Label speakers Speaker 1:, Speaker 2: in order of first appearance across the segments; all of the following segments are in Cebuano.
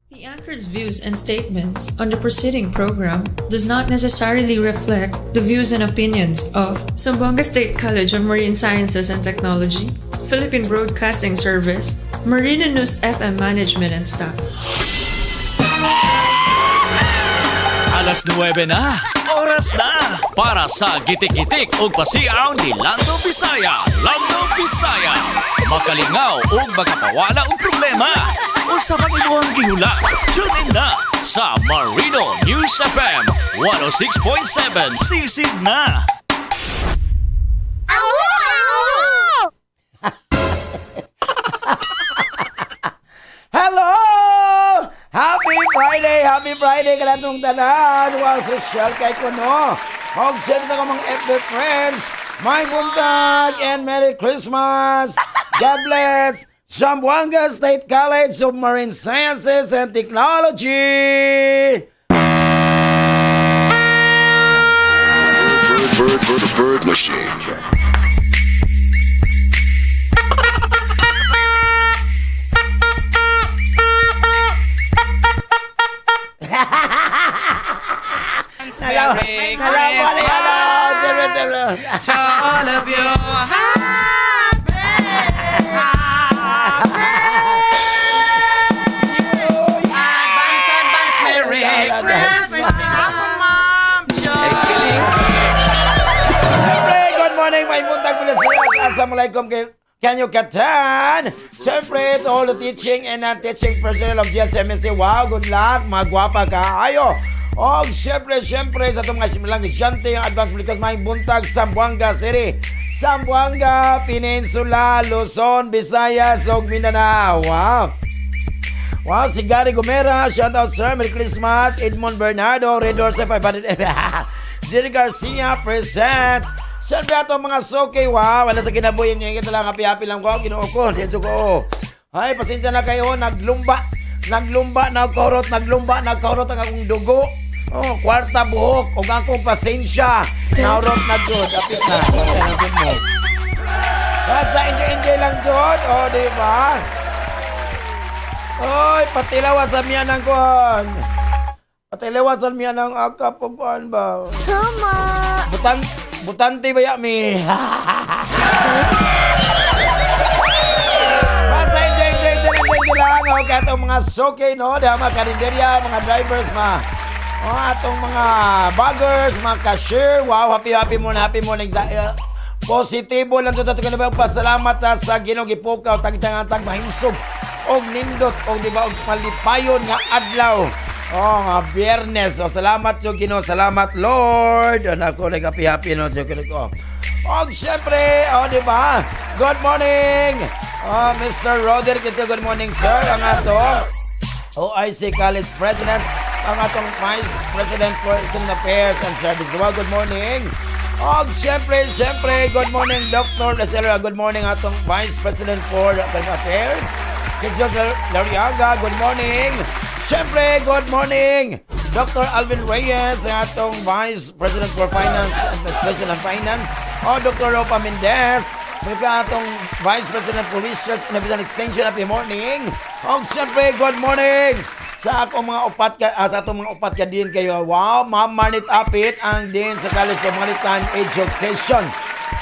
Speaker 1: The anchor's views and statements on the preceding program does not necessarily reflect the views and opinions of Zamboanga State College of Marine Sciences and Technology, Philippine Broadcasting Service, Marina News FM Management and staff.
Speaker 2: Alas 9 na. Oras na para sa gitik-gitik ug pasiaw ni Lando Bisaya. Lando Bisaya. Makalingaw ug makapawala og problema. Usa pang imuhang gihula. Tune in na sa Marino News FM 106.7. Sisid na.
Speaker 3: Awu!
Speaker 4: Hello! Happy Friday! Happy Friday kanatong tanan! Wow, social kay kuno! Og send na ko mga FB friends! May buntag and Merry Christmas! God bless! Zamboanga State College of Marine Sciences and Technology!
Speaker 5: Bird, bird, bird, bird machine.
Speaker 4: Hello!
Speaker 6: Merry
Speaker 4: Hello! Hello! Hello!
Speaker 6: Christmas to all of you. Happy, happy. Advance, advance, Merry Christmas. Ma'am Joy.
Speaker 4: Siyempre, good morning, may buntag pala sa Assalamualaikum kay Kanyo Katan! Siyempre, to all the teaching and non-teaching personnel of GSMSC, wow, good luck, magwapa ka. Ayo! Og siyempre, siyempre, sa itong mga simulang estudyante, yung advance because may buntag Zamboanga City. Zamboanga, Peninsula, Luzon, Visayas, ug Mindanao. Wow! Wow, si Gary Gomera, shout out sir, Merry Christmas, Edmond Bernardo, Red Horse 500. Jerry Garcia, present. Siyempre ato mga suki, wow, wala sa kinabuhi niya, kita lang, happy-happy lang ko, ginoo ko, dito ko. Ay, pasensya na kayo, naglumba, naglumba, nagkorot, naglumba, nagkorot ang akong dugo. Oh, kwarta buhok, ug akong pasensya. Naurot na jud, apit na. Apit mo. Basta enjoy-enjoy lang jud, oh, di ba? Oy, patilawa sa miya ng kuan. Patilawa sa miya ng akap o kuan ba?
Speaker 3: Tama!
Speaker 4: Butan, butante ba ya mi? Basta enjoy, enjoy, enjoy, enjoy, enjoy lang. Okay, atong mga suki, no? Diha mga karinderya, mga drivers, ma. Oh, atong mga buggers, mga cashier. Wow, happy, happy mo na, happy mo. Positibo lang sa tato ba pasalamat ta sa Ginoo gipukaw tagtangatag mahimsog og nindot og di ba og palipayon nga adlaw. Oh, nga Biyernes. Oh, salamat sa Ginoo, salamat Lord. Ano ko nag happy happy no sa ko. Og syempre, oh, di ba? Good morning. Oh, Mr. Roderick, ito good morning, sir. Ang ato OIC College President, ang atong Vice President for Student Affairs and Service. Well, good morning. Og syempre, syempre, good morning, Dr. Reselera. Good morning atong Vice President for Academic Affairs. Si Jose Lariaga, good morning. Syempre, good morning. Dr. Alvin Reyes, ang atong Vice President for Finance, Administration and Finance. O Dr. Ropa Mendez, may pa atong Vice President for Research and Innovation Extension. Happy morning. Og syempre, good morning sa akong mga upat ka, sa atong mga upat ka din kayo. Wow, Ma'am Marnit Apit ang din sa College of Maritime Education.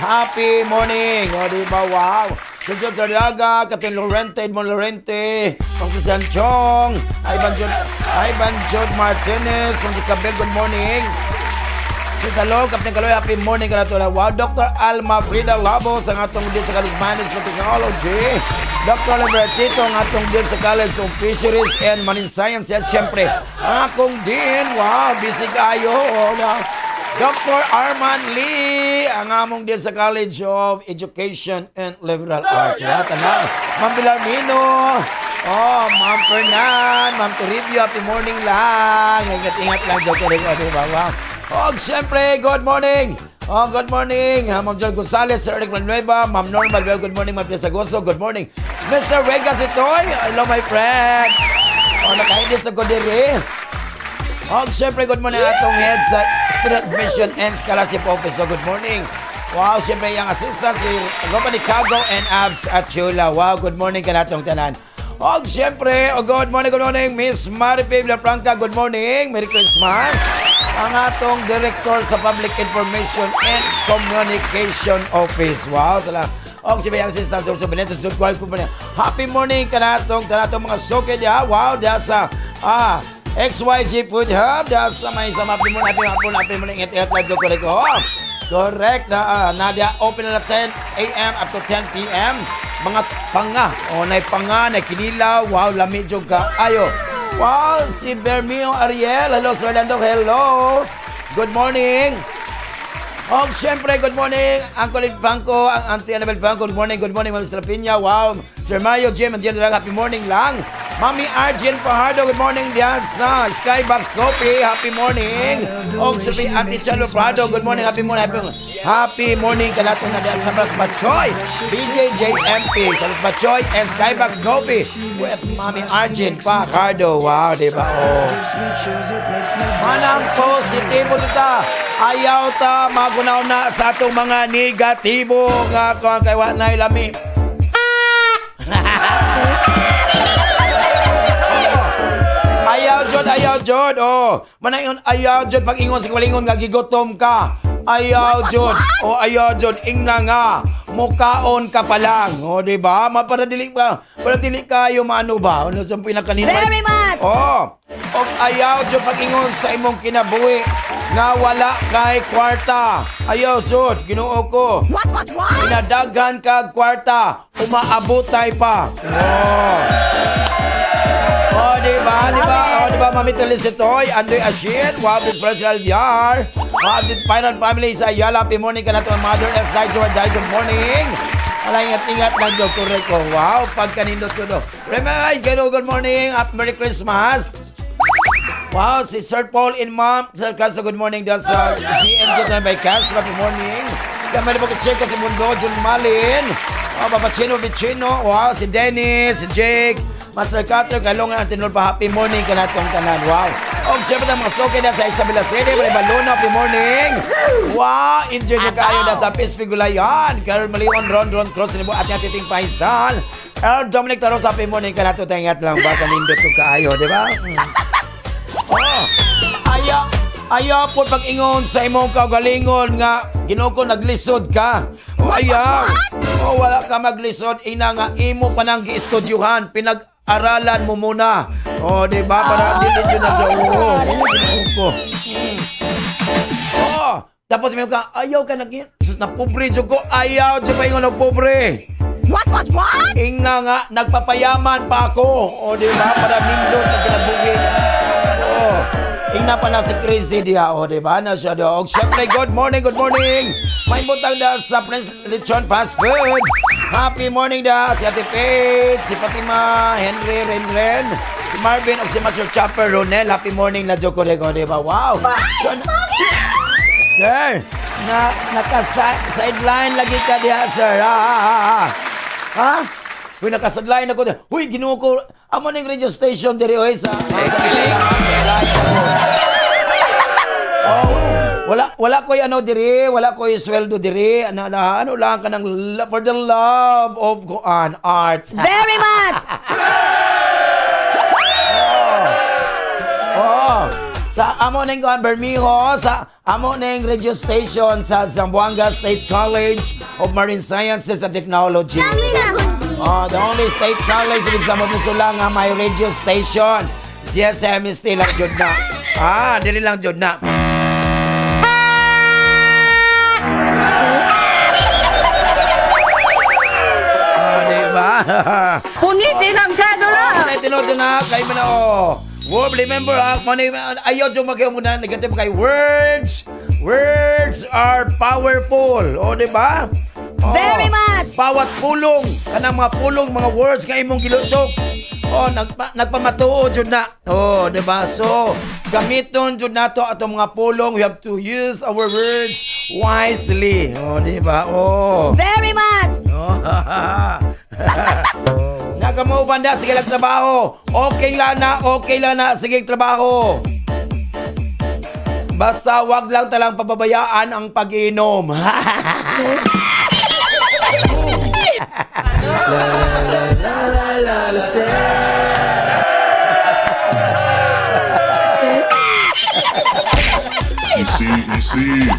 Speaker 4: Happy morning. O, di ba? Wow. Sergio Tarriaga, Captain Lorente, Edmond Lorente, Pang Christian Chong, Ivan John, Ivan John Martinez, Pang Cabel, good morning. Si Salong, Captain Kaloy, happy morning ka na to. Wow, Dr. Alma Frida Labos, ang atong din sa College Management Technology. Dr. Libertito, ang atong din sa College of Fisheries and Marine Sciences. Siyempre, ang akong din, wow, busy kayo. Oh, na. Dr. Arman Lee, ang among din sa College of Education and Liberal Arts. Lahat, ano? Ma'am Bilarmino, oh, Ma'am Fernan, Ma'am Toribio, happy morning lang. Ingat-ingat lang, Dr. Rico, di ba? Wow. Oh, siyempre, good morning. Oh, good morning. Ma'am John Gonzalez, Sir Eric Manueva, Ma'am Norma, well, good morning, Ma'am Pia Sagoso, good morning. Mr. Regan Sitoy, hello my friend. Oh, nakaindis na ko diri. Oh, siyempre, good morning atong head sa Student Admission and Scholarship Office. So, good morning. Wow, siyempre, yung assistant si Romani Cago and Abs Achula. Wow, good morning ka natong tanan. Og syempre, oh, good morning, Miss Maripe Villafranca. Good morning. Merry Christmas. Ang atong Director sa Public Information and Communication Office. Wow, sala. Og si Bayang Sista sa Beneto sa Happy morning kanatong mga soke diha. Wow, diha sa XYZ Food Hub. Diha sa may sa happy morning, happy morning, happy morning. Ingat, ingat lang, correct. Oh, correct na Nadia open na 10 a.m. up to 10 p.m. Mga panga. O, nay panga, nay kinilaw. Wow, lami jud ka. Ayo. Wow, si Bermio Ariel. Hello, Sir Orlando. Hello. Good morning. Og syempre, good morning, Uncle Ed Franco, ang Auntie Annabel Franco. Good morning, Ma'am Mr. Pinya. Wow, Sir Mario, Jim, and General, happy morning lang. Mami Arjen Fajardo, good morning diyan sa Skybox Coffee. Happy morning. Og si Auntie Chalo Prado, good morning, happy morning, happy, happy morning kanato na diyan sa Bras Bachoy. BJJMP, sa Bras Bachoy and Skybox Coffee with Mami Arjen Fajardo. Wow, di ba? Oh. Manang positibo ta. Ayaw ta magunaw na sa atong mga negatibo nga kuan kay wa nay lami. Ayaw jud, ayaw jud. Oh, manayon ayaw jud pag ingon sa kalingon nga gigutom ka. Ayaw jud. Oh, ayaw jud ingna nga mukaon ka pa lang. Oh, di ba? Para dili ka, para dili kayo maano ba? Ano sa pinakanino?
Speaker 3: Very much.
Speaker 4: Oh, og ayaw jud pag-ingon sa imong kinabuhi nga wala kay kwarta. Ayaw jud, Ginoo ko.
Speaker 3: What, what, what?
Speaker 4: Pinadaghan kag kwarta, umaabotay pa. Oh. Oh, di ba? Di ba? Oh, di ba, Mami Telisitoy, Andoy Ashin, wow, this special yar. Wow, the final family sa Ayala, happy morning ka na to, Mother S. Daijo, and good morning. Wala, ingat-ingat lang, Diyos, correct ko. Wow, pagkanindot ko, no. Remember, hello, good morning, at Merry Christmas. Wow, si Sir Paul and Ma'am. Sir Castro, good morning doon sa GMG na by Castro. Good morning. Kamali po check si Mundo, Jun Malin. Oh, Papa Chino Vicino. Wow, si Dennis, si Jake. Master Cutter, Kalungan, Antinol pa. Happy morning kanatong tanan. Wow. Oh, syempre ang mga soke na sa Isabela City. May Baluna, happy morning. Wow, enjoy nyo kayo na sa Pispigulayan. Carol Malion, Ron Ron Cross, Nibo, at Titing Paisal. Earl Dominic Taros, happy morning kanato. Ingat lang ba? Kanindot ko kaayo, di ba? Oh, ayaw, ayaw po pag-ingon sa imong kaugalingon nga Ginoo ko naglisod ka. O ayaw. O wala ka maglisod ina nga imo pa nang giistudyuhan, pinag-aralan mo muna. O di ba para dili jud na sa oo. Ginoo ko. Oh, tapos may ka ayaw ka nag na pobre jud ko, ayaw jud pa ingon og pobre.
Speaker 3: What, what, what?
Speaker 4: Ingna nga, nagpapayaman pa ako. O, di ba? Para nindot na kinabuhi. O, ingna pa na si Crazy diha. O, di ba? Na siya diha. O, syempre, good morning, good morning. May butang da sa Prince Lechon Fast Food. Happy morning da si Ate Faith, si Fatima, Henry, Renren, si Marvin, o si Master Chopper, Ronel. Happy morning na Joko Rego, di ba? Wow! So, sir, na naka-sideline lagi ka diha, sir. Ha, ha, ha, ha. Ha? Huy, naka-sideline ako. Huy, Ginoo ko. Amo ning radio station diri oy sa. Oh, wala wala koy ano diri, wala koy sweldo diri. Ano, ano, ano lang kanang for the love of kuan arts.
Speaker 3: Very much!
Speaker 4: Oo. Sa amo ning kuan Bermijo, sa amo ning radio station sa Zamboanga State College of Marine Sciences and Technology. Oh, the only state college in Zamboanga nga may radio station. CSMST lang jud na. Ah, dili lang jud na. Ah, di ba?
Speaker 6: Punitin ang cedula!
Speaker 4: Oh, tinuod na kay man oh. Word, remember ha, money, ayaw dyan magkayo muna negative kay words. Words are powerful. O, di ba? Oh,
Speaker 3: Very much.
Speaker 4: Bawat pulong, kanang mga pulong, mga words nga imong gilusok. Oh, nagpamatuo jud na. Oh, di ba? So, gamiton jud nato atong mga pulong. We have to use our words wisely. Oh, di ba? Oh.
Speaker 3: Very much!
Speaker 4: Oh. Nakamove na, sige lang trabaho. Okay lang na, okay lang na, sige trabaho. Basta wag lang talang pababayaan ang pag-inom.
Speaker 7: La la la la la la.
Speaker 5: You see, you see.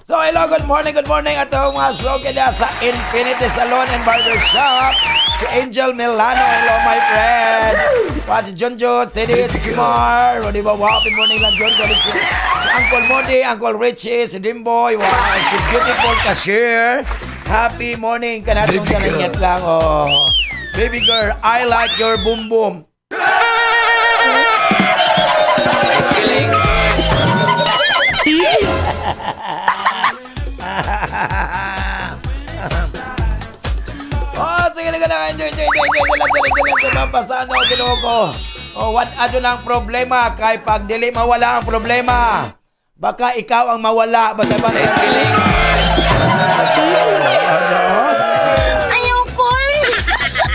Speaker 4: So hello, good morning atong mga suki na sa Infinity Salon and Barber Shop. Si Angel Milano, hello my friend. Pa si John John, Teddy, si Kumar, o di ba? Wow, good morning lang John. John. Si Uncle Monty, Uncle Richie, si Dimboy, wow, si beautiful cashier. Happy morning kanatong kananyat lang oh. Baby girl, I like your boom boom. Oh, sige lang lang. Enjoy, enjoy, enjoy, enjoy, enjoy, enjoy, enjoy, enjoy, enjoy. Basta ano, ginoo ko. Oh, what ano lang problema kay pag dili mawala ang problema. Baka ikaw ang mawala. Basta ba?
Speaker 3: Ayoko eh.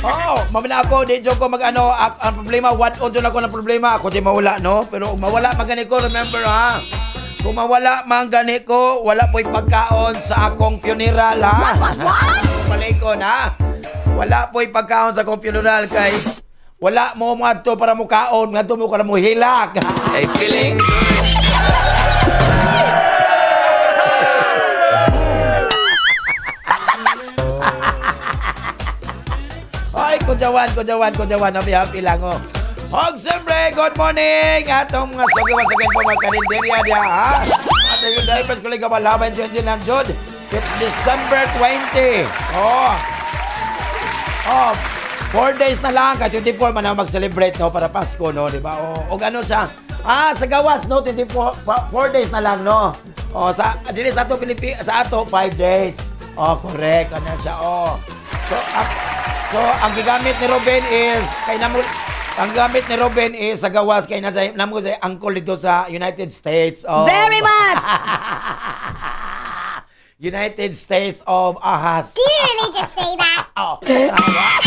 Speaker 4: Oh, mamala ako, di joke ko mag-ano, ang problema, what on ako ng problema, ako di mawala, no? Pero kung mawala man gani ko, remember ha? Kung mawala man gani ko, wala po'y pagkaon sa akong funeral, ha?
Speaker 3: What, what?
Speaker 4: Palikon, ha? Wala po'y pagkaon sa akong funeral kay wala mo ngadto para mukaon, ngadto mo para muhilak.
Speaker 7: I feeling
Speaker 4: Ay, kujawan, kujawan, kujawan. Happy, happy lang, oh. Og siyempre, good morning! Atong mga sugi-masagin po mga karinderya diya, ha? At yung drivers ko lang kamalaban dyan dyan lang, Jod. It's December 20. Oh. Oh, 4 days na lang, kay 24 man ang mag-celebrate, no, para Pasko, no, di ba? O, og ano siya? Ah, sa gawas, no, 24, 4 days na lang, no? Oh, sa, dili sa ato, Pilipi, sa ato, 5 days. Oh, correct. Ano siya, oh. So, ang gigamit ni Ruben is, kay namo, ang gamit ni Ruben is sa gawas kay nasa namo sa uncle dito sa United States. Oh.
Speaker 3: Very much.
Speaker 4: United States of Ahas.
Speaker 3: Did you really just say that?
Speaker 4: Oh, tawa.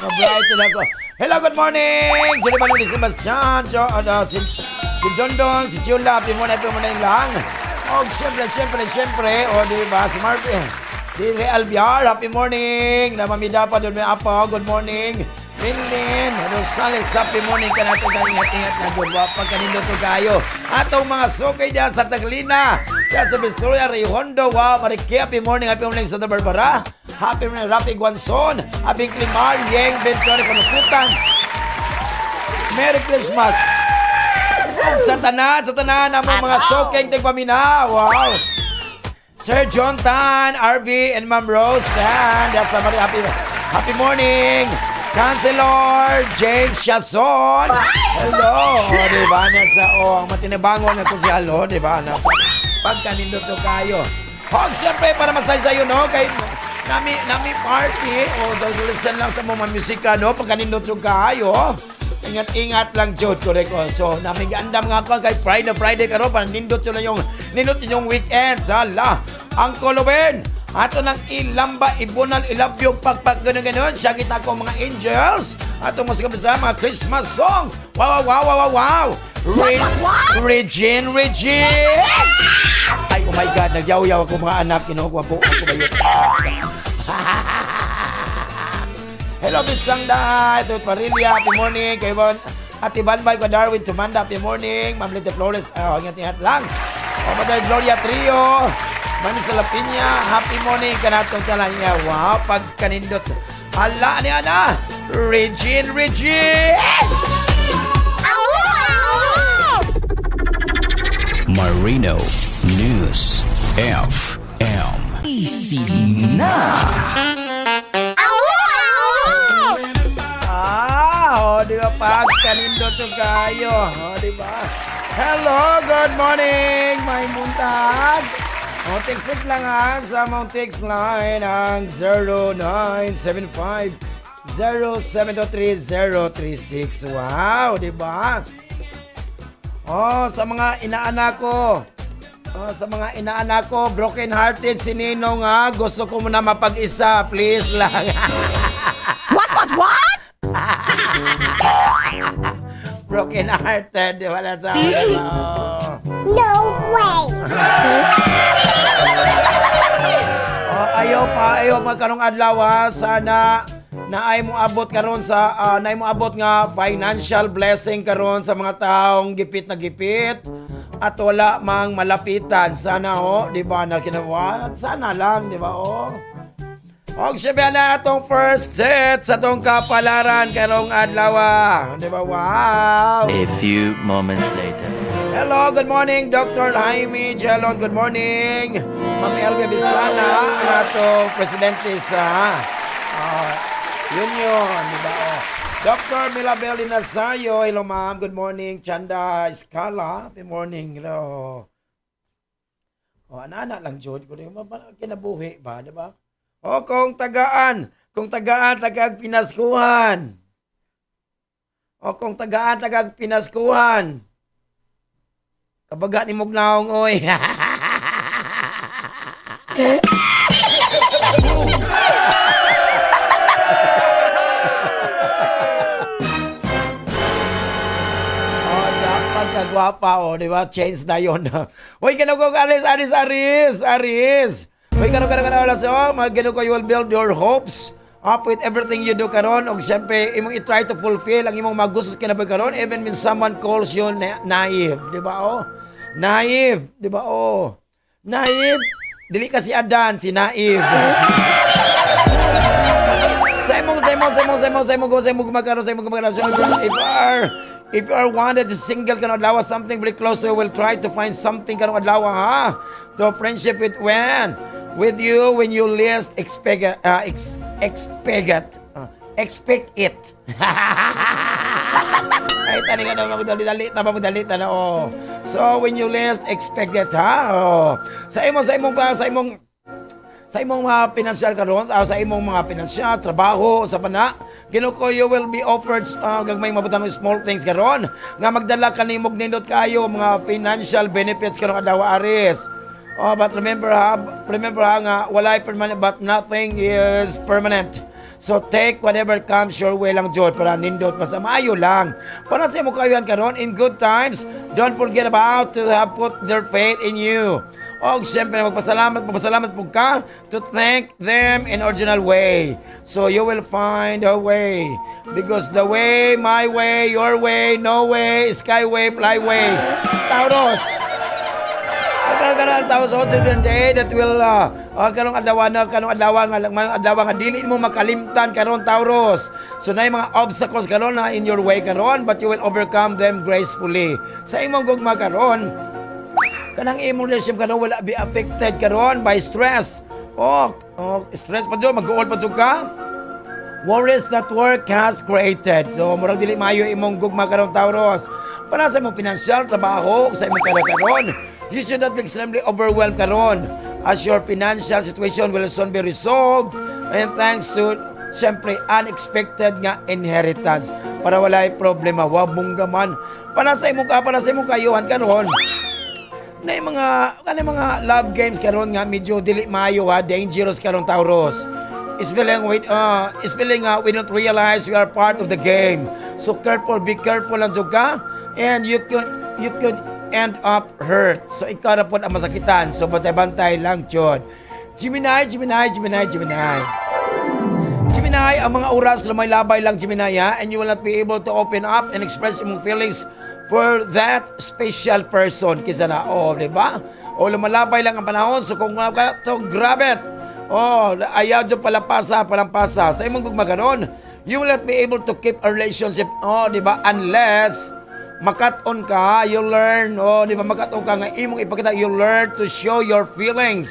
Speaker 4: Mabright sila ko. Hello, good morning! Jerry Manuel Sebastian, Jo, ano, si Don Don, si Chula, happy morning, happy morning lang. Oh, siyempre, siyempre, siyempre, o, di ba, si Marvin, si Real Biar, happy morning! Namamida pa doon may apo, good morning. Rinlin, Rosales, happy morning ka natin, ingat, ingat na good. Wapag kanino to kayo. Atong mga sukay diyan sa Taglina, sa Victoria, Rihondo, wow, Mariki, happy morning sa Santa Barbara. Happy morning, Rafi Guanzon, Happy Climar, Yeng, Ventura, Kanukutan. Merry Christmas! Og sa tanan, among mga sokeng tigpaminaw. Wow! Sir John Tan, RV, and Ma'am Rose Tan. That's somebody happy, happy morning. Councilor James Chazon. Hello. O, di ba? Nasa, oh, ang matinabangon na konsehal, oh, di ba? Na, pagkanindot to kayo. Hog, siyempre, para masay-sayo, no? Kay, nami, nami party. O, oh, listen lang sa mga musika, no? Pagkanindot to kayo. Ingat-ingat lang, Jod. Correct. Oh. So, namin giandam nga ako kay Friday, Friday karon para nindot yun na yung nindot yung weekend. Sala. Ang Koloben. Ato nang ilamba, ibunal, ilabyo, pagpag, ganun, ganun. Siya kita ko mga angels. Ato mo sa mga Christmas songs. Wow, wow, wow, wow, wow. Regine, Regine! Ay, oh my God, nagyaw-yaw ako mga anak. Kinukuha po ako ba yun? Hello, Bitsang da. Ito Parilla. Happy morning. Kay Bon. Ate Banbay ko Darwin Tumanda. Happy morning. Ma'am Lete Flores. Oh, ingat-ingat lang. O, Mother Gloria Trio. Mami Salapinya. Happy morning. Kanatong talanya. Wow, pagkanindot. Hala, ani ana. Regine, Regine!
Speaker 2: Marino News FM. Easy na.
Speaker 4: Ah, o, di ba? Pagkanindot yung kayo. O, di ba? Hello, good morning, may muntag. O, text lang ha, sa mong text line ang 0975 0723 036. Wow, di ba? Oh, sa mga inaanak ko. Oh, sa mga inaanak ko, broken hearted si Ninong ha. Gusto ko muna mapag-isa, please lang.
Speaker 3: What, what, what?
Speaker 4: Broken hearted, di ba na sa oh.
Speaker 3: No way.
Speaker 4: Oh, Ayaw pa, ayaw pa karong adlaw ha. Sana naay mo abot karon sa naay mo abot nga financial blessing karon sa mga taong gipit na gipit at wala mang malapitan. Sana ho, di ba, na kinawa? Sana lang, di ba, oh. Og syempre na atong first set sa atong kapalaran karong adlaw. Di ba? Wow!
Speaker 7: A few moments later.
Speaker 4: Hello, good morning, Dr. Jaime Jelon. Good morning. Ma'am Elvia Bisana, ang atong presidente sa union, di ba? Oh. Dr. Milabel Nazario, hello ma'am, good morning. Chanda Escala, good morning. Hello. Oh, ana-ana lang jud, kung di ba kinabuhi ba, di ba? O kung tagaan tagag pinaskuhan. O kung tagaan tagag pinaskuhan. Kabaga ni Mugnaong, oy. Oh, dapat kagwapa, oh, di ba? Change na yun. Uy, kano ko, Aris, Aris, Aris, Aris. Uy, kano kano kano alas, oh, mga gano ko, you will build your hopes up with everything you do karon. Og siyempre, imong i-try to fulfill ang imong mga gusto sa kinabuhi karon, even when someone calls you naive, di ba, oh? Naive, di ba, oh? Naive. Dili ka si Adan, si Naive. Sa imong, sa imong, sa imong, sa imong, sa imong, sa imong gumagano, sa imong gumagano, sa imong, if you are wanted single kanong adlaw, something very close to you will try to find something kanong adlaw, ha? To friendship with when? With you when you least expect it. Expect it. Ay, tani ka na, magdali-dali, tama, magdali, na, oh. So, when you least expect it, ha? Oh. Sa imong mga pinansyal karon, sa imong mga pinansyal trabaho sa pana Ginoo, you will be offered gagmay mabutang small things karon nga magdala kanimog nindot kayo mga financial benefits karong adlaw, Aries. Oh, but remember ha, remember ha nga walay permanent, but nothing is permanent. So take whatever comes your way lang jud para nindot basta maayo lang. Para sa imong kayuhan karon in good times, don't forget about to have put their faith in you. Og siyempre magpasalamat, magpasalamat po ka to thank them in original way. So you will find a way. Because the way, my way, your way, no way, skyway, flyway. Taurus! Karon karon Taurus, also the day that will karong adlaw na, karong adlaw nga dili mo makalimtan karon, Taurus. So na mga obstacles karon na in your way karon, but you will overcome them gracefully. Sa imong gugma karon, kanang imong relationship karon wala be affected karon by stress. Oh, stress pa jud, mag-uol pa jud ka. Worries that work has created. So, murag dili maayo imong gugma karon, Taurus. Para sa imong financial trabaho, sa imong career karon, you should not be extremely overwhelmed karon as your financial situation will soon be resolved and thanks to siyempre unexpected nga inheritance para walay problema, wa bungga man. Para sa imong kayuhan karon, na yung mga kanang mga love games karon nga medyo dili maayo ha, dangerous karon, Taurus. It's feeling we don't realize we are part of the game. So careful, be careful lang jud ka and you could end up hurt. So ikaw na po ang masakitan. So bantay-bantay lang jud. Gemini, Gemini, Gemini, Gemini. Gemini, ang mga oras lumay-labay lang, Gemini, ha? And you will not be able to open up and express imong feelings for that special person. Kisa na, oh, di ba? O lumalabay lang ang panahon, so kung ka, so grab it. Oh, ayaw dyan palampasa, palampasa. Sa imong gugma karon, you will not be able to keep a relationship, oh, di ba? Unless makat-on ka, you learn, oh, di ba? Makat-on ka nga imong ipakita, you learn to show your feelings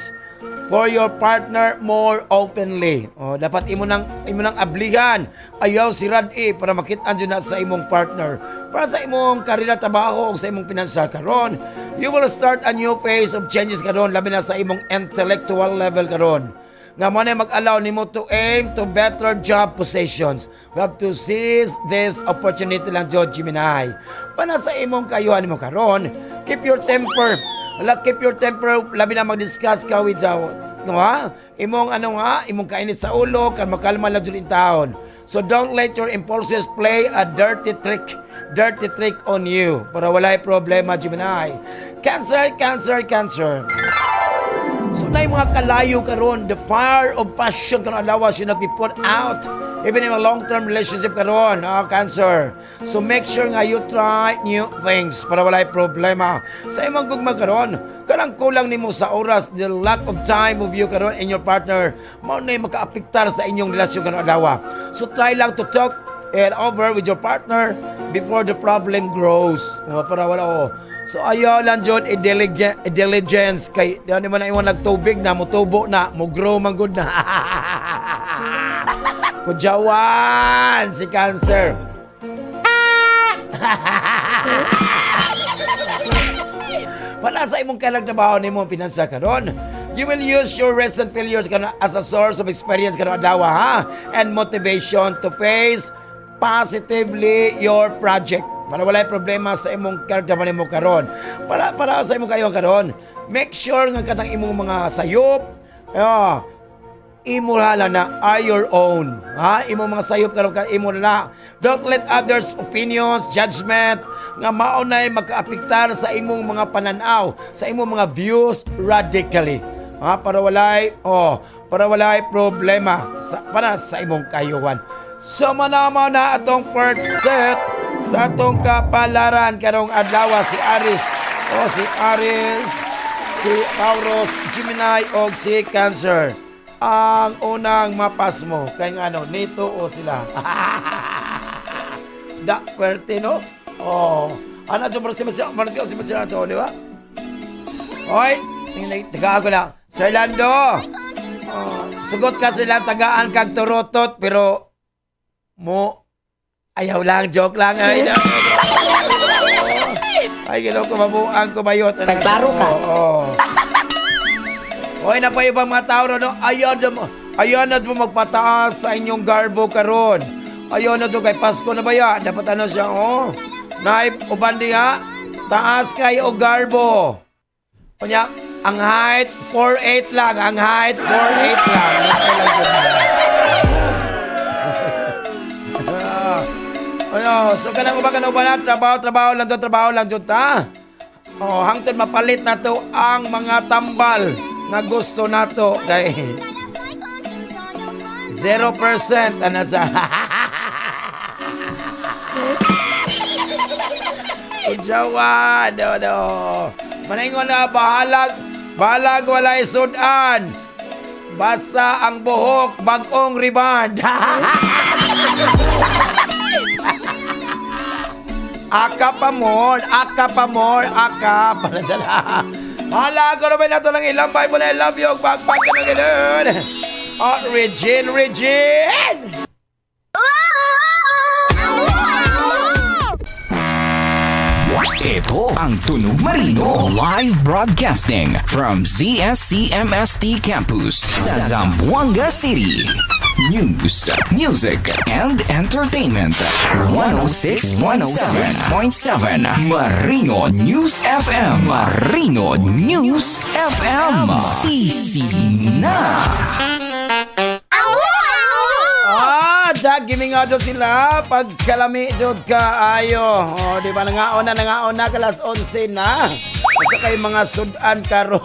Speaker 4: for your partner more openly. Oh, dapat imo nang ablihan. Ayaw si Rad-i para makita jud na sa imong partner. Para sa imong karera trabaho o sa imong pinansyal karon, you will start a new phase of changes karon, labi na sa imong intellectual level karon. Nga mo na mag-allow nimo to aim to better job positions. We have to seize this opportunity lang jud, Gemini. Para sa imong kayuhan nimo karon, keep your temper. Wala, keep your temper, labi na mag-discuss ka with sa no, ha? Imong ano nga, imong kainit sa ulo, kan makalma lang jud in taon. So don't let your impulses play a dirty trick on you para walay problema, Gemini. Cancer, Cancer, Cancer. So na mga kalayo karon, the fire of passion karon adlaw should not be put out. Even in a long-term relationship karon, ah, Cancer. So make sure nga you try new things para walay problema. Sa imong gugma karon, kanang kulang nimo sa oras, the lack of time of you karon and your partner, mao na makaapektar sa inyong relasyon karon adlaw. So try lang to talk it over with your partner before the problem grows. Oh, para wala, oh. So ayaw lang jud i-diligence kay di man na imong nagtubig na motubo na, mo grow man gud na. Kudyawan si Cancer. Para sa imong kalag trabaho nimo pinansa karon, you will use your recent failures karon as a source of experience karon adlaw, ha, and motivation to face positively your project. Para walay problema sa imong kalag trabaho nimo karon. Para sa imong kayo karon, make sure nga katang imong mga sayop, imo lang na are your own. Ha? Imo mga sayop karon ka imo na. Don't let others' opinions, judgment nga mao nay makaapektar sa imong mga pananaw, sa imong mga views radically. Ha? Para walay problema para sa imong kayuhan. So manamaw na atong first set sa atong kapalaran karong adlaw, si Aries. O si Aries, si Taurus, Gemini og si Cancer. Ang unang mapasmo kay ngano nito o sila. Da pwerte, no? Oh. Ano jud si si si si si, di ba? Oy, tagaan ko lang. Sir Lando. Oh, sugot ka, Sir Lando, tagaan kag turotot pero mo ayaw lang, joke lang. Ay, no. Ay, ginoo ko, mabuang ko bayot.
Speaker 8: Pagklaro ka.
Speaker 4: Oo. Hoy, na pa ibang mga tao, no? Ayaw na mo magpataas sa inyong garbo karon. Ayaw na to kay Pasko na ba ya? Dapat ano siya, oh. Naip, uban diha, taas kayo og garbo. Kunya, ang height, 4'8 lang. Ang height, 4'8 lang. Okay lang yun. Ano, so kanang uban kanang uban na, trabaho, trabaho lang to, trabaho lang to, ta. Oh, hangtod mapalit na to ang mga tambal nga gusto nato kay 0% ana sa Ujawa, no, no. Manaingon na, bahalag, bahalag walay sudan. Basa ang buhok, bagong riband. Aka pa more, aka pa more, aka. Para sa lahat. Hala, ko naman nato lang ilang Bible. I love you. Bagbag ka na ganun. Oh, Regine, Regine!
Speaker 9: Ito ang Tunog Marino live broadcasting from ZSCMST Campus sa Zamboanga City. News, music, and entertainment. 106.7 Marino News FM. Marino News FM. Sisi na.
Speaker 4: Ah, Jack, gimingaw jud sila. Pagkalami jud kaayo. Oh, di ba nangaon na, nangaon na, kalas 11 na. Basta kay mga sudan karon.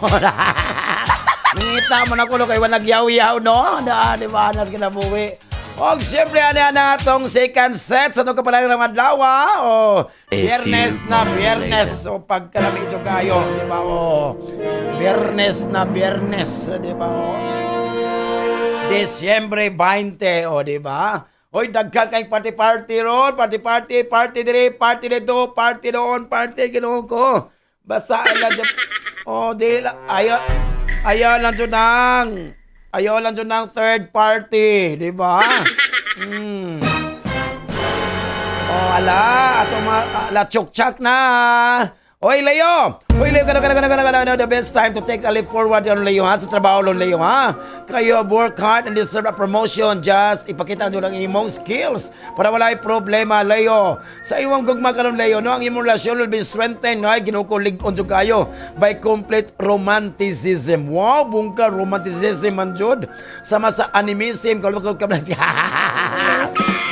Speaker 4: Nangita mo na kulo kay wa nagyaw-yaw, no? Na, di ba, nas kinabuhi. Og siyempre, ano na atong second set sa itong kapalaran ng adlaw, ah. Oh, Biyernes na, Biyernes. O pagkalami jud kayo, di ba? Oh, Biyernes na, Biyernes, di ba? Oh. Disyembre 20, o di ba? Hoy, daghan kay party-party ron, party-party, party dire, party dito, party doon, party, Ginoo ko. Basta lang dyan. Oh, di ayaw, ayaw lang dyan ng third party, di ba? Oh, ala, ato mga, ala, chok-chak na. Oy, Leo! Oy, Leo, kana, kana, kana, kana, kana, the best time to take a leap forward yan, Leo, ha? Sa trabaho, Leo, ha? Kayo, work hard and deserve a promotion. Just ipakita nyo lang imong skills para wala problema, Leo. Sa imong gugma karon, Leo, no? Ang imong relasyon will be strengthened, no? Ay, ginukulig on kayo by complete romanticism. Wow, bungka romanticism man jud. Sama sa animism, kalwa ka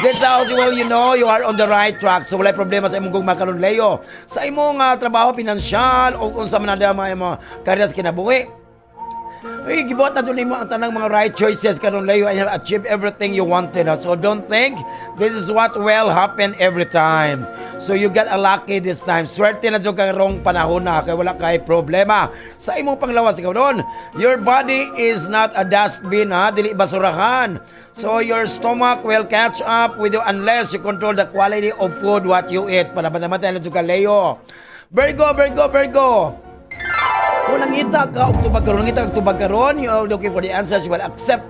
Speaker 4: That's how, well, you know, you are on the right track. So, wala problema sa imong gugma karon, Leo. Sa imong trabaho, pinansyal, o kung sa man na mga imong karya sa kinabuhi. Ay, gibuhat na jud nimo ang tanang mga right choices karon, Leo, and you have achieved everything you wanted. So don't think this is what will happen every time. So you got a lucky this time. Swerte na jud karong panahon na kay wala kay problema. Sa imong panglawas karon, your body is not a dustbin ha, dili basurahan. So your stomach will catch up with you unless you control the quality of food what you eat. Para bantay na jud ka, Leo. Virgo, Virgo, Virgo. Kung nangita ka og tubag karon, nangita og tubag karon, you are looking for the answers you will accept,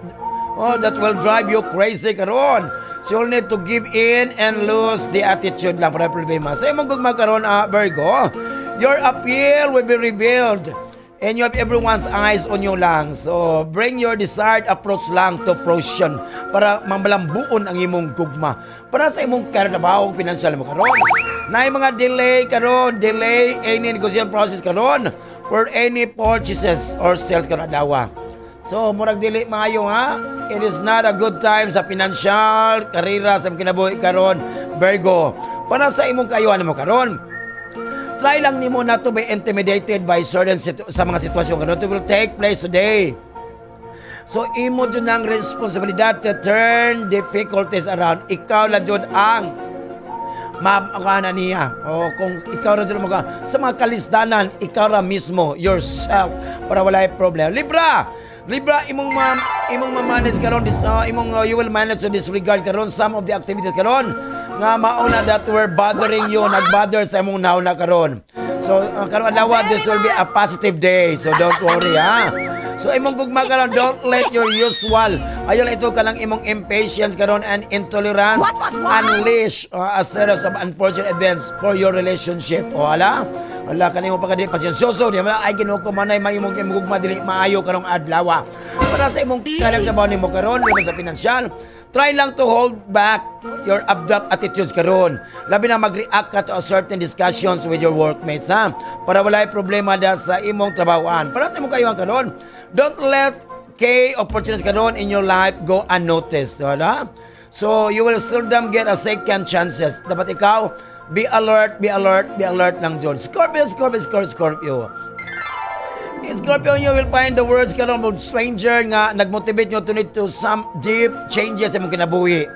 Speaker 4: oh, that will drive you crazy karon. So you'll need to give in and lose the attitude lang para problema. Sa imong gugma karon, Virgo, your appeal will be revealed and you have everyone's eyes on you lang. So bring your desired approach lang to fruition para mamalambuon ang imong gugma. Para sa imong trabaho, financial mo karon. Naay mga delay karon, delay any negotiation process karon for any purchases or sales karon adlaw. So murag dili maayo ha. It is not a good time sa financial, karera sa imong kinabuhi karon, Virgo. Para sa imong kaayuhan mo karon, try lang nimo not to be intimidated by certain sa mga sitwasyon karon it will take place today. So imo jud ang responsibilidad to turn difficulties around. Ikaw lang jud ang maana niya. O kung ikaw ra jud mga sa mga kalisdanan, ikaw ra mismo yourself para walay problem. Libra. Libra, imong ma-manage karon this imong you will manage to disregard karon some of the activities karon nga mauna that were bothering you, nagbother sa imong nauna karon. So karon adlaw, this will be a positive day. So don't worry ha. So imong gugma karon, don't let your usual ayon ito ka lang imong impatience karon and intolerance
Speaker 3: What, what?
Speaker 4: Unleash a series of unfortunate events for your relationship. O ala, wala ka nimo pagkadi pasyensyoso, di man ay Ginoo ko manay may imong gugma dili maayo karong adlaw. Para sa imong kanang trabaho nimo karon, labi sa pinansyal, try lang to hold back your abrupt attitudes karon. Labi na mag-react ka to a certain discussions with your workmates ha. Para walay problema da sa imong trabahoan. Para sa imong kaayuhan karon, don't let key opportunities karon in your life go unnoticed. Wala? So you will seldom get a second chances. Dapat ikaw, be alert, be alert, be alert lang jud. Scorpio, Scorpio, Scorpio, Scorpio. Scorpio, you will find the words karon of stranger nga nagmotivate nyo to need to some deep changes sa imong kinabuhi.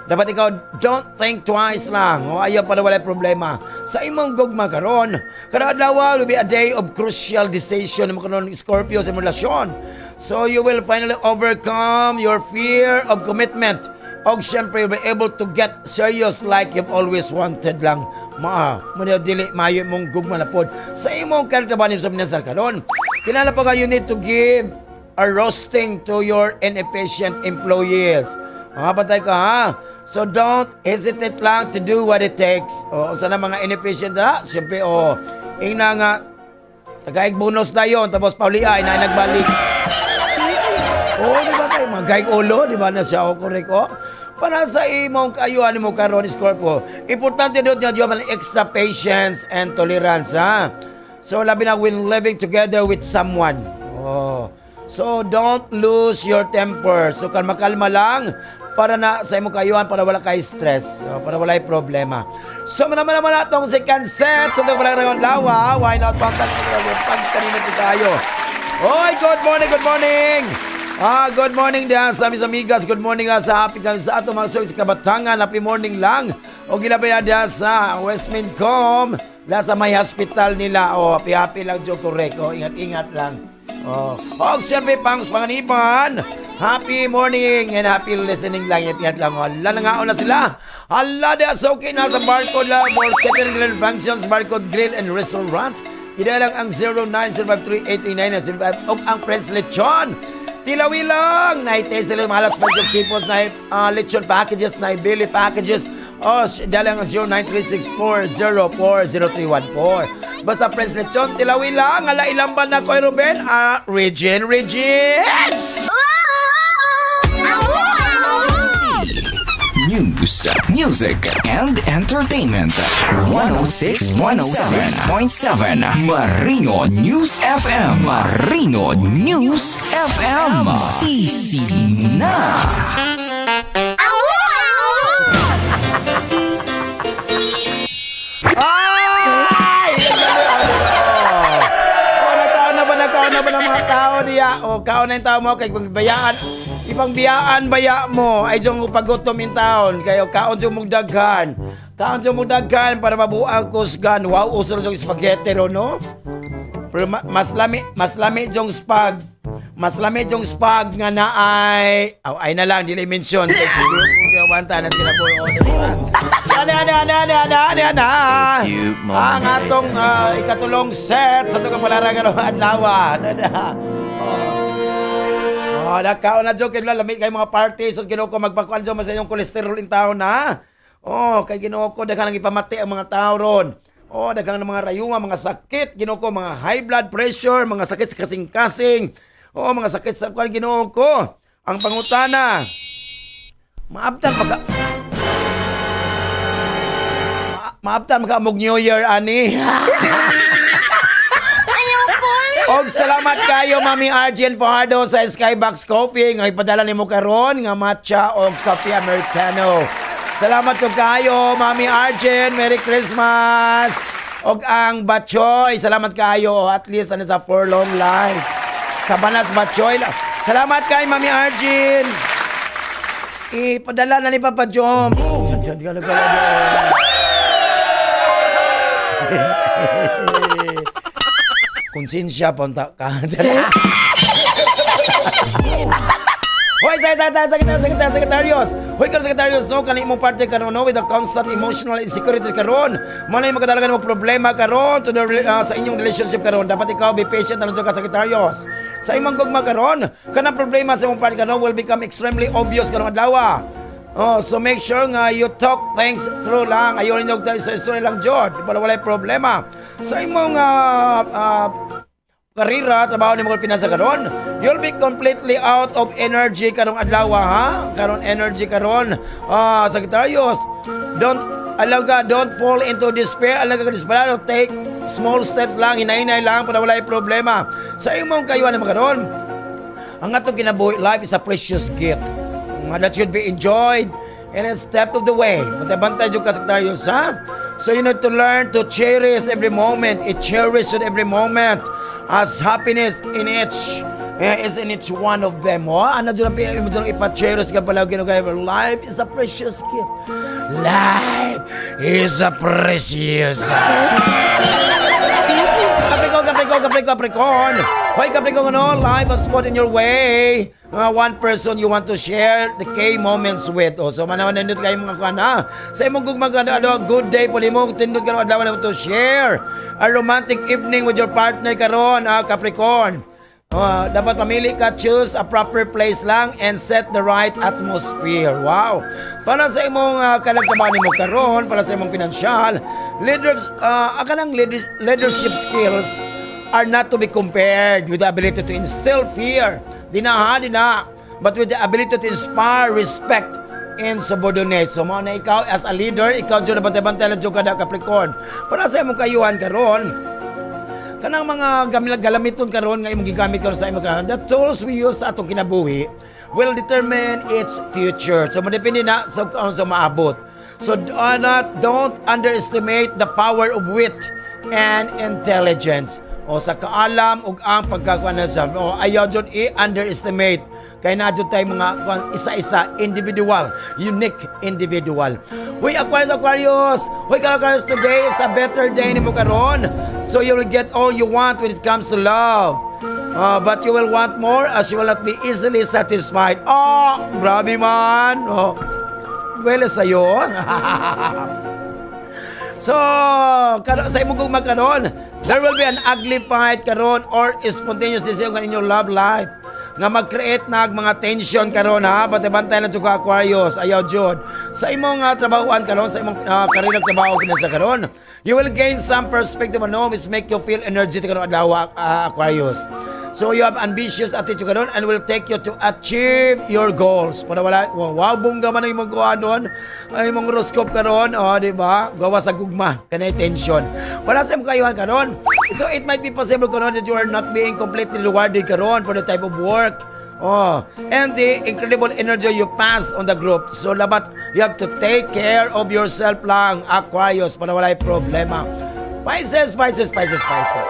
Speaker 4: Dapat ikaw, don't think twice lang. O ayaw para walay problema. Sa imong gugma karon, karong adlaw will be a day of crucial decision mo karon, Scorpio, sa imong relasyon. So you will finally overcome your fear of commitment. Og syempre, you'll be able to get serious like you've always wanted lang. Maa, mo dili maayo imong gugma na pod. Sa imong karitaban sa minasal karon, kinala pa ka you need to give a roasting to your inefficient employees. Mga bantay ka ha. So don't hesitate lang to do what it takes. O, sa na mga inefficient na, syempre, o, ingna nga, tagaig bonus na yon tapos pauliay na nagbalik. Oo, di ba kayo? Mga ulo, di ba na siya o correct o? Para sa imong kaayuhan mo karon, Scorpio, importante doon nga you have an extra patience and tolerance, ha? So, labi na when living together with someone. Oh. So, don't lose your temper. So, kalma-kalma lang para na sa imong kaayuhan, para wala kay stress, so, para wala problema. So, naman naman atong second set. So, wala rin lawa. Why not? Pagkanino po tayo. Oy, good morning, good morning! Good morning diyan sa mis amigas. Good morning sa happy kami sa ato mga sa kabatangan. Happy morning lang. O gilabay na diyan sa Westmincom. La sa may hospital nila. O, happy happy lang jud, correct. O, ingat-ingat lang. O, og siyempre pang panganiban. Happy morning and happy listening lang. Ingat-ingat lang. Hala, nangaon na sila. Hala, di so okay na sa Barcode la. More Catering Grill Functions, Barcode Grill and Restaurant. Ida lang ang 0905383975 og ang Prince Lechon. Tilawi lang! Naitaste sila mga alas of seafoods, na lechon packages, na billy packages. Oh, dala ang 093640400314. Basta Prince Lechon, Tilawi lang. Ala, ilan ba na ko, Ruben? Ah, Regine, Regine!
Speaker 9: News, music, and entertainment. 106 106.7 Marino News FM. Marino News FM. Sisi na.
Speaker 4: Ay! Oh, nagkaon na ba, nagkaon na ba ng mga Tao diya. O, kaon na yung tao mo kay bayaan. Ibang biyaan baya mo ay diyong pagutom in taon. Kayo kaon diyong mugdaghan. Kaon diyong mugdaghan para mabuang kusgan. Wow, uso na diyong spaghetti ro, no? Pero mas lami diyong spag. Mas lami diyong spag nga na ay aw, ay na lang dili mention. Kay wanta na sila po. Ano, ano, ano, ano, ano, ano, ano?
Speaker 8: Few
Speaker 4: Ang
Speaker 8: moments
Speaker 4: atong ikatulong set sa itong kapalaran karong adlaw. Ano na? Oh. Oh, nakaon na joke kay lami kay mga party, so Ginoo ko, magpakuan jo mas inyong cholesterol in taon na. Oh, kay Ginoo ko, daghan ang ipamati ang mga tao ron. Oh, daghan ng mga rayuma, mga sakit, Ginoo ko, mga high blood pressure, mga sakit sa kasing-kasing. Oh, mga sakit sa kuan, Ginoo ko. Ang pangutana, maabtan pagka maabtan maka mog New Year ani. Og salamat kayo, Mami Arjen Fajardo sa Skybox Coffee nga ipadala nimo karon nga matcha og kape americano. Salamat jud kayo, Mami Arjen. Merry Christmas. Og ang Batchoy, salamat kayo, at least ano sa for long life. Sa Banas Batchoy. Salamat kay Mami Arjen. Ipadala na ni Papa Jom. Konsensya punta ka. Hoy, sa sa sa Sagittarius, Sagittarius, Sagittarius. Hoy, karon Sagittarius, no, kani imong parte karon, no, with the constant emotional insecurity karon. Mo na makadalagan mo problema karon to the sa inyong relationship karon. Dapat ikaw be patient ano ka, Sagittarius. Sa imong gugma karon, kanang problema sa imong partner karon will become extremely obvious karong adlaw. Oh, so make sure nga you talk things through lang. Ayaw ninyo tayo sa story lang jud. Para walay problema. Sa imong karera, trabaho nimo pinasa karon, you'll be completely out of energy karong adlaw, ha? Karon energy karon. Ah, Sagittarius, don't alaga, don't fall into despair, alaga ka desperado, take small steps lang, hinay-hinay lang para walay problema. Sa imong kayuan naman karon, ang atong kinabuhi, life is a precious gift nga that should be enjoyed in a step of the way. Bantay-bantay jud ka, Sagittarius, ha? So you need to learn to cherish every moment. It cherish every moment as happiness in each is in each one of them. Oh, ano dyan ang mo dyan ipa-cherish ka pala ginagawa. Life is a precious gift. Life is a precious. Capricorn, Capricorn, Capricorn, Capricorn. Hoy, Capricorn, ano? Life has put in your way one person you want to share the key moments with. O, so, manawan nindot kayo mga kuan, ha? Sa imong gugma ka, ano, good day po nimo, tindot ka adlaw na to share a romantic evening with your partner karon, ah, Capricorn. Dapat pamili ka, choose a proper place lang and set the right atmosphere. Wow. Para sa imong kalagtaban nimo karon, para sa imong pinansyal, leaders, kanang leadership skills are not to be compared with the ability to instill fear. Di na ha, di na. But with the ability to inspire respect and subordinate. So mao na ikaw as a leader, ikaw dyan na bantay-bantay lang dyan ka na, Capricorn. Para sa imong kayuhan karon, kanang mga galamiton karon nga imong gigamit karon sa imong karon, the tools we use sa atong kinabuhi will determine its future. So modepende na sa maabot. So do not don't underestimate the power of wit and intelligence. O sa kaalam ug ang pagkakuan na sa o ayaw jud i-underestimate kay na jud tay mga kuan, isa-isa, individual, unique individual. Huy, Aquarius, Aquarius. Huy, Aquarius, today it's a better day nimo karon. So you will get all you want when it comes to love. But you will want more as you will not be easily satisfied. Oh, grabe man. Oh. Well, sa'yo. So, sa imong gugma karon, there will be an ugly fight karon or spontaneous decision kan inyong love life nga mag-create na mga tension karon, ha. Bantay-bantay lang jud ka, Aquarius, ayaw jud. Sa imong trabahoan karon, sa imong karera, trabaho kina sa karon, you will gain some perspective, ano, which make you feel energetic karon adlaw, Aquarius. So you have ambitious attitude karon and will take you to achieve your goals. Para wala, wow, bongga man ang imong kuha doon. Ang imong horoscope karon, oh, di ba? Gawa sa gugma, kanay tension. Para sa imong kayuhan karon. So it might be possible karon that you are not being completely rewarded karon for the type of work. Oh, and the incredible energy you pass on the group. So labat you have to take care of yourself lang, Aquarius, para walay problema. Pisces, Pisces, Pisces, Pisces.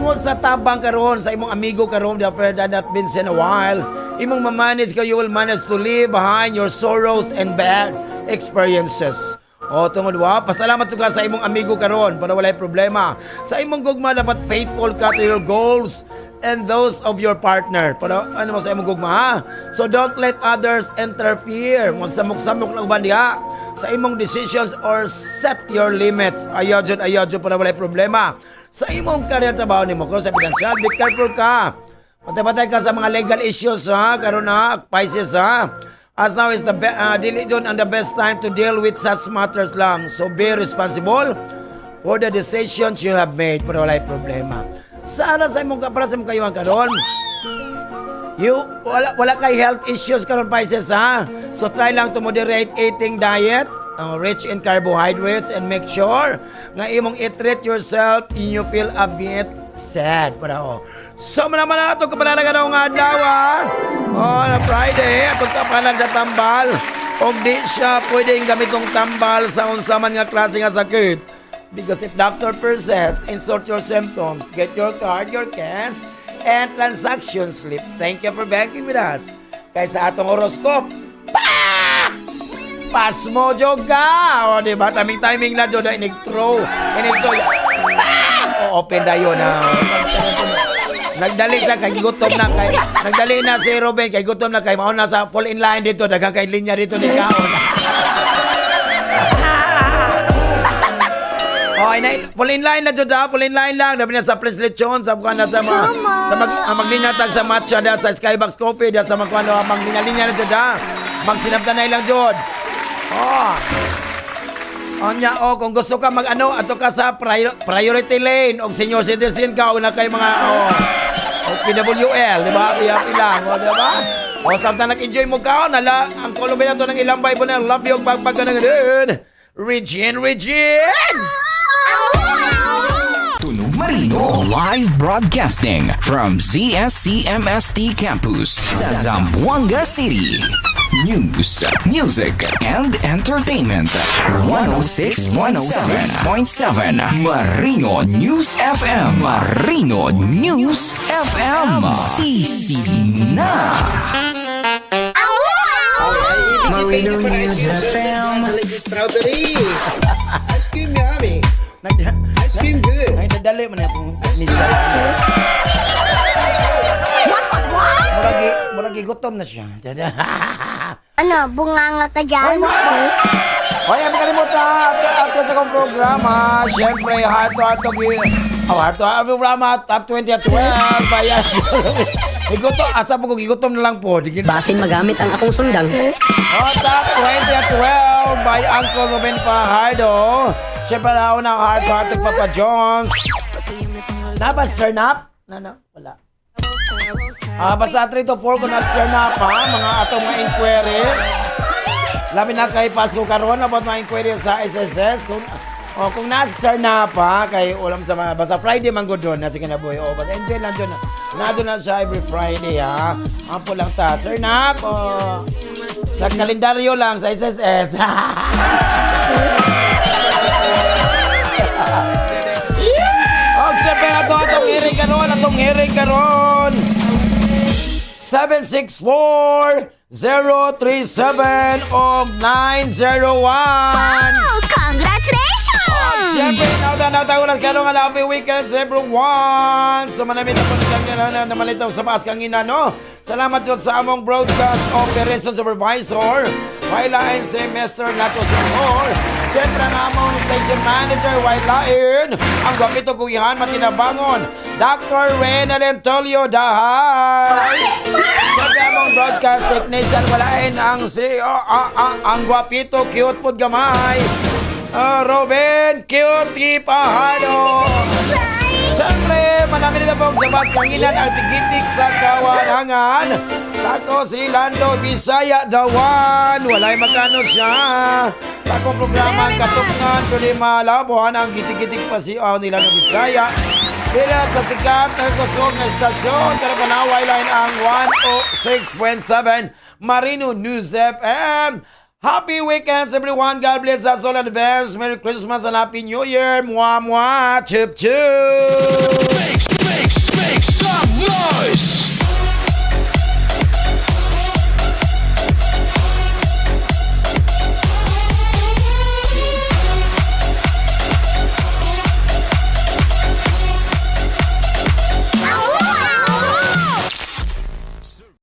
Speaker 4: Tungod sa tabang karon sa imong amigo karon, the friend that not been seen a while, imong ma-manage ka, you will manage to leave behind your sorrows and bad experiences. O tungod wa, pasalamat ka sa imong amigo karon para walay problema. Sa imong gugma, dapat faithful ka to your goals and those of your partner. Para ano mo sa imong gugma, ha? So don't let others interfere. Magsamok-samok na uban diha sa imong decisions or set your limits. Ayaw jud, ayaw jud, para walay problema. Sa imong career, trabaho nimo, kung sa financial, be careful ka. Patay-patay ka sa mga legal issues ha, karon na Pisces ha. As now is the dili jud ang the best time to deal with such matters lang. So be responsible for the decisions you have made para walay problema. Sana sa imong para sa imong kayuhan karon, you wala kay health issues karon, Pisces ha. So try lang to moderate eating diet rich in carbohydrates and make sure nga imong i-treat yourself in you feel a bit sad para oh. So man na ato kapanalagan nga adlaw ah. Oh, na Friday atong kapanan sa tambal. Og di siya pwedeng gamitong tambal sa unsa man nga klase nga sakit. Because if doctor persists, insert your symptoms, get your card, your cash, and transaction slip. Thank you for banking with us. Kay sa atong horoscope, pa! Pasmo jud ka! O, di ba? Timing timing na jud, inig-throw. Inig-throw. Pa! O, open dayon na. Nagdali sa kay gutom na kay nagdali na si Ruben kay gutom na kay mao na sa fall in line dito, daghang kay linya dito ni kaon. Oh, ay fall in line na jud ha, fall in line lang. Labi na sa Pres Lechon, sa kuan na sa mga sa mag maglinya tag sa matcha da sa Skybox Coffee da sa mga kuan maglinya-linya na jud ha. Magsinabtanay lang jud. Oh. Onya oh, kung gusto ka mag ano, ato ka sa priority lane og senior citizen ka o na kay mga oh, o PWL, di ba? Happy lang, o, di ba? O samtang nag-enjoy mo ka, nala ang Columbia na to ng ilang Bible na love you pagpag ka ng Regine, Regine!
Speaker 9: Tunog Marino Live broadcasting from ZSCMST Campus, Zamboanga City. News, music, and entertainment. 106 106.7 Marino News FM. Marino News FM. Sisi na.
Speaker 7: Marino News FM.
Speaker 6: Strawberry. Ice cream yummy. Ice cream good.
Speaker 4: Ay, nadali man akong technician.
Speaker 3: What, what, what?
Speaker 4: Murag gutom na siya.
Speaker 3: Ano, bunganga ka dyan?
Speaker 4: Hoy, ang kalimutan after sa akong programa, syempre, heart to heart to oh, heart to heart programa, top 20 at 12, bayan. Igutom, asa po ko, gigutom na lang po.
Speaker 8: Basin magamit ang akong sundang.
Speaker 4: Oh, top 20 at 12 by Uncle Ruben Fajardo. Syempre, na una, heart to heart to Papa Jones. Napa, Sir Nap? Na, na, wala. Ah, basta 3 to 4 ko na Sir Nap, ha? Mga atong mga inquiry. Labi na kay Pasko karon about mga inquiry sa SSS kung oh, kung nasa Sir Nap ha, kay ulam sa mga basta Friday man gud doon na sige na boy. Oh, basta enjoy lang dyan. Nado na siya every Friday ha. Ampo lang ta. Sir Nap, oh, sa kalendaryo lang sa SSS. Oh, syempre ato atong hearing karon, atong hearing karon. 764 037 og 901.
Speaker 3: Wow! Congratulations!
Speaker 4: Siyempre, now, ulas karon nga happy weekends everyone. So manamit ako sa kanya na namalitaw sa maas kang ina, no? Salamat yun sa among broadcast operation supervisor, Wailain si Mr. Nato Senghor. Siyempre ang among station manager, Wailain, ang gwapito kugihan matinabangon, Dr. Renan Antonio Dahay. Siyempre among broadcast technician, walain ang si oh, ang gwapito cute pud gamay. Robin Cutie Pahano. Siyempre, manami na pong sabas kanginan ang tigitik sa kawanangan. Tako si Lando Bisaya Dawan. Walay magkano siya. Sa akong programa ang katukngan, kundi malabuhan ang gitik-gitik pa si oh, ni Lando Bisaya. Bila sa sikat na kusog na istasyon, pero panaway line ang 106.7 Marino News FM. Happy weekends, everyone. God bless us all in advance. Merry Christmas and Happy New Year. Mwah, mwah. Chup, chup.
Speaker 5: Live!